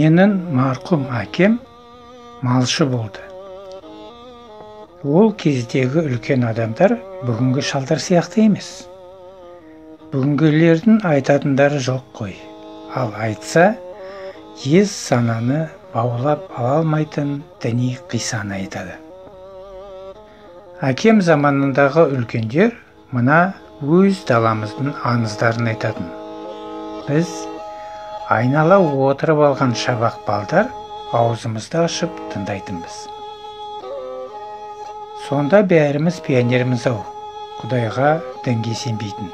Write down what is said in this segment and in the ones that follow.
Менің марқұм әкем малшы болды. Ол кездегі үлкен адамдар бүгінгі шалдар сияқты емес. Бүгінгілердің айтатындары жоқ қой. Ал айтса, ез сананы баулап ала алмайтын діни қисаны айтады. Әкем заманындағы үлкендер мына өз даламыздың аңыздарын айтатын. Біз айнала отырып алған шабақ балдар аузымызды ашып тыңдайтынбыз. Сонда бәріміз пионерміз ау, Құдайға, дінге сенбейтін.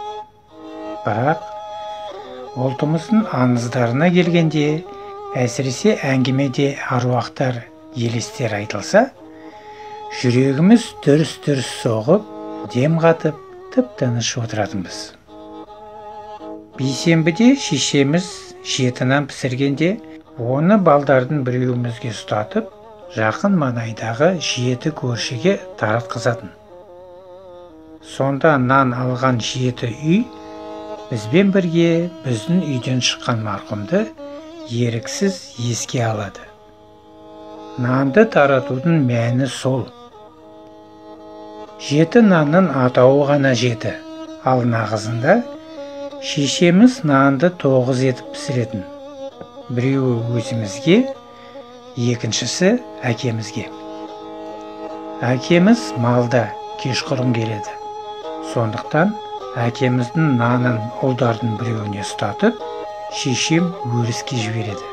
Бірақ ұлтымыздың аңыздарына келгенде, әсіресе әңгімеде аруақтар, елестер айтылса, жүрегіміз дүрс-дүрс соғып, дем қатып, тып-тыныш отыратынбыз. Бейсенбіде шешеміз жеті нан пісіргенде, оны балдардың біреуімізге ұстатып, жақын маңайдағы жеті көршіге таратқызатын. Сонда нан алған жеті үй бізбен бірге біздің үйден шыққан марқұмды еріксіз еске алады. Нанды таратудың мәні сол. Жеті нанның атауы ғана жеті, ал нағызында шешеміз нанды 9 етіп пісіретін. Біреуі өзімізге, екіншісі әкемізге. Әкеміз малда кешқұрым келеді. Сондықтан әкеміздің нанын ұлдардың біреуіне ұстатып, шешем өріске жібереді.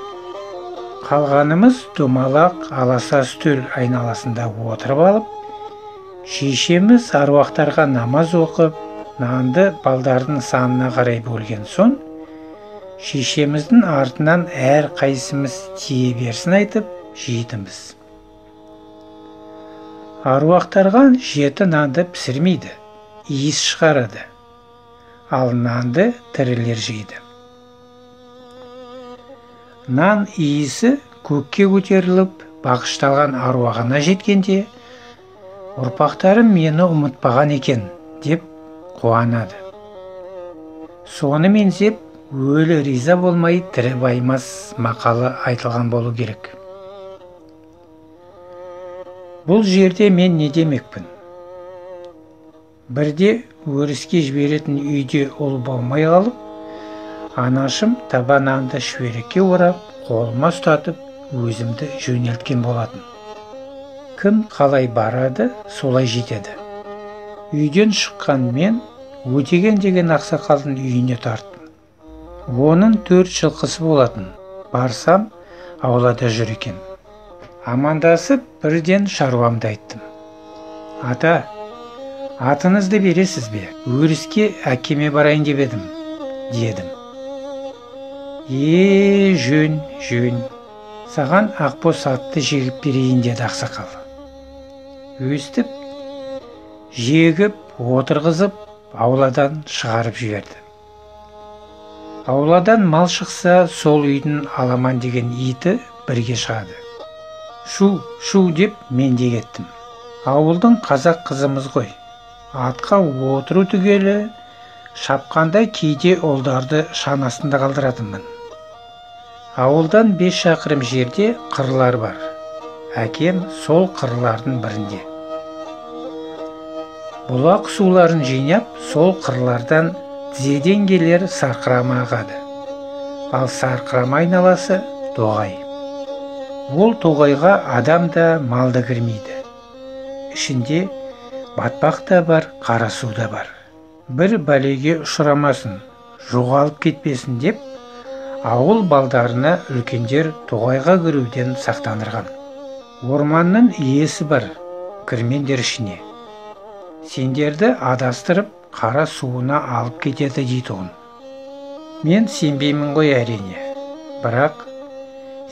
Қалғанымыз домалақ аласа үстел айналасында отырып алып, шешеміз аруақтарға намаз оқып, нанды балдардың санына қарай бөлген соң, шешеміздің артынан әр қайсымыз тие берсін айтып жейтінбіз. Аруақтарға жеті нанды пісірмейді, иіс шығарады. Ал нанды тірілер жейді. Нан иісі көкке көтеріліп, бағышталған аруағына жеткенде, ұрпақтарым мені ұмытпаған екен деп қуанады. Соны мензеп, өлі риза болмай тірі баймас мақалы айтылған болу керек. Бұл жерде мен не демекпін? Бірде өріске жіберетін үйде ұл болмай қалып, анашым таба нанды шүберекке орап, қолыма ұстатып, өзімді жөнелткен болатын. Кім қалай барады, солай жетеді. Үйден шыққан мен Өтеген деген ақсақалдың үйіне тарттым. Оның 4 жылқысы болатын. Барсам, аулада жүр екен. Амандасып, бірден шаруамды айттым. Ата, атыңызды бересіз бе? Өріске әкеме барайын деп едім, дедім. Е, жөн, жөн. Саған ақбоз атты жегіп берейін, деді ақсақал. Өстіп, жегіп, отырғызып, ауладан шығарып жіберді. Ауладан мал шықса, сол үйдің аламан деген иті бірге шығады. Шу, шу деп мен де кеттім. Ауылдың қазақ қызымыз ғой. Атқа отыру түгелі, шапқанда кейде ұлдарды шанасында қалдыратынмын. Ауылдан 5 шақырым жерде қырлар бар. Әкем сол қырлардың бірінде. Бұлақ суларын жинап, сол қырлардан тізеден келер сарқырама ағады. Ал сарқырама айналасы тоғай. Ол тоғайға адам да, мал да кірмейді. Ішінде батпақ та бар, қара су да бар. Бір бәлеге ұшырамасын, жоғалып кетпесін деп, ауыл балдарына үлкендер тоғайға кіруден сақтандырған. Орманның иесі бар, кірмеңдер ішіне. Сендерді адастырып, қара суына алып кетеді дейтұғын. Мен сенбеймін ғой әрине, бірақ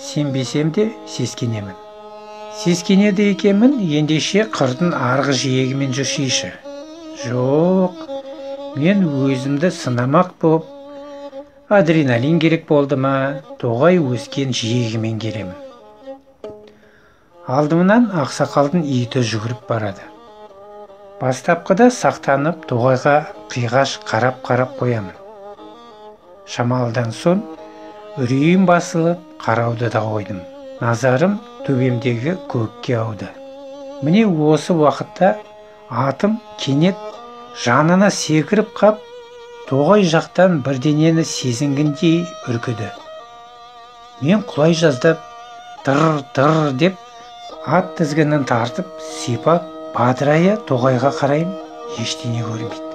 сенбесем де сескенемін. Сескенеді екенмін, ендеше қырдың арғы жиегімен жүршейші. Жоқ, мен өзімді сынамақ боп, адреналин керек болды ма, тоғай өскен жиегімен келемін. Алдымнан ақсақалдың иті жүгіріп барады. Бастапқыда сақтанып тоғайға қиғаш қарап-қарап қоямын. Шамалыдан соң үрейім басылып, қарауды да қойдым. Назарым төбемдегі көкке ауды. Міне осы уақытта атым кенет жанына секіріп қап, тоғай жақтан бірдеңені сезінгендей үркіді. Мен құлай жаздап, тыр-тыр деп ат тізгінін тартып, сипап бадырая тоғайға қараймын, ештеңе көрінбейді.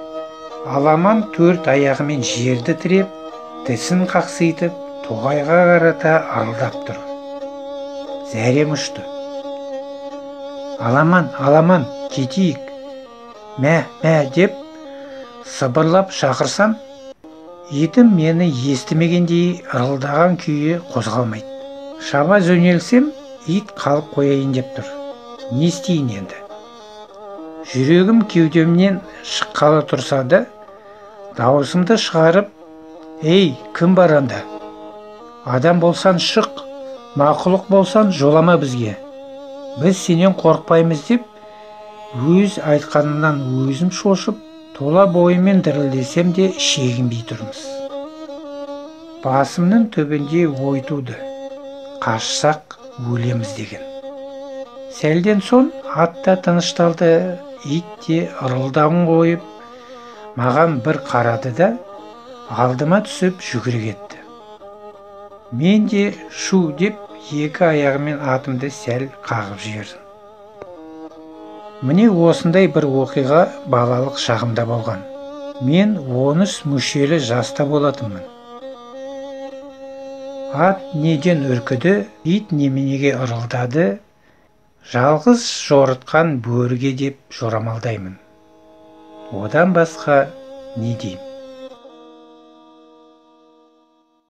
Аламан төрт аяғымен жерді тіреп, тісін қақситып, тоғайға қарата ырылдап тұр. Зәрем ұшты. Аламан, аламан, кетейік. Мә, мә деп сыбырлап шақырсам, итім мені естімегендей ырылдаған күйі қозғалмайды. Шаба жөнелсем, ит қалып қояйын деп тұр. Не істейін енді? Жүрегім кеудемнен шыққалы тұрса да, дауысымды шығарып, «Ей, кім бар анда? Адам болсан шық, мақұлық болсан жолама бізге. Біз сенен қорықпаймыз» деп, өз айтқанымнан өзім шошып, тола бойымен дірілдесем де шегінбей тұрмыз. Басымның түбінде ой туды. Қашсақ өлеміз деген. Сәлден соң ат та тынышталды, ит те ырылдауын қойып, маған бір қарады да, алдыма түсіп жүгіре кетті. Мен де шу деп екі аяғымен атымды сәл қағып жібердім. Міне осындай бір оқиға балалық шағымда болған. Мен 13 мүшелі жаста болатынмын. Ат неден үркіді, ит неменеге ырылдады, жалғыз жорытқан бөріге деп жорамалдаймын. Одан басқа не деймін?